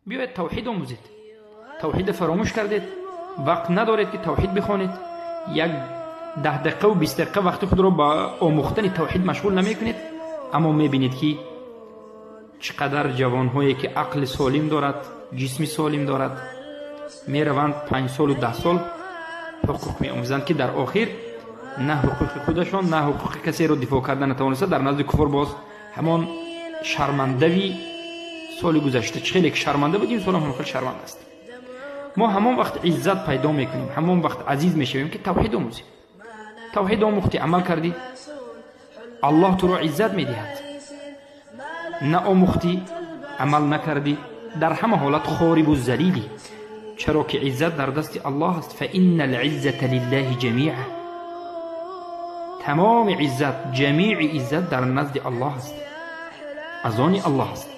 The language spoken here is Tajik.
Биёед, тавҳид омӯзед. Тавҳида фаромӯш кардед, вақт надоред, ки тавҳид бихонед. Як 10 дақиқаву 20 дақиқа вақти худро ба омӯхтани тавҳид машғул намекунед. Аммо мебинед, ки чӣ қадар ҷавонҳое, ки ақли солим дорад, ҷисми солим дорад, мераванд, 5 солу 10 сол ҳуқуқ меомӯзанд, ки дар охир на ҳуқуқи худашон, на ҳуқуқи касеро дифоъ карда натавониста, дар назди куффор боз ҳамон шармандави соли гузашта, чӣ хеле ки шарманда буд, ин солам ҳамон хел шарманда аст. Мо ҳамон вақт иззат пайдо мекунем, ҳамон вақт азиз мешавем, ки тавҳид омӯзем. Тавҳид омӯхтӣ, амал кардӣ, Аллоҳ туро иззат медиҳад. Наомӯхтӣ, амал накардӣ, дар ҳама ҳолат хориву залилӣ, чаро ки иззат дар дасти Аллоҳ аст. فإن العزة لله جميعا. Тамоми иззат, ҷамии иззат дар назди Аллоҳ аст, аз они Аллоҳ аст.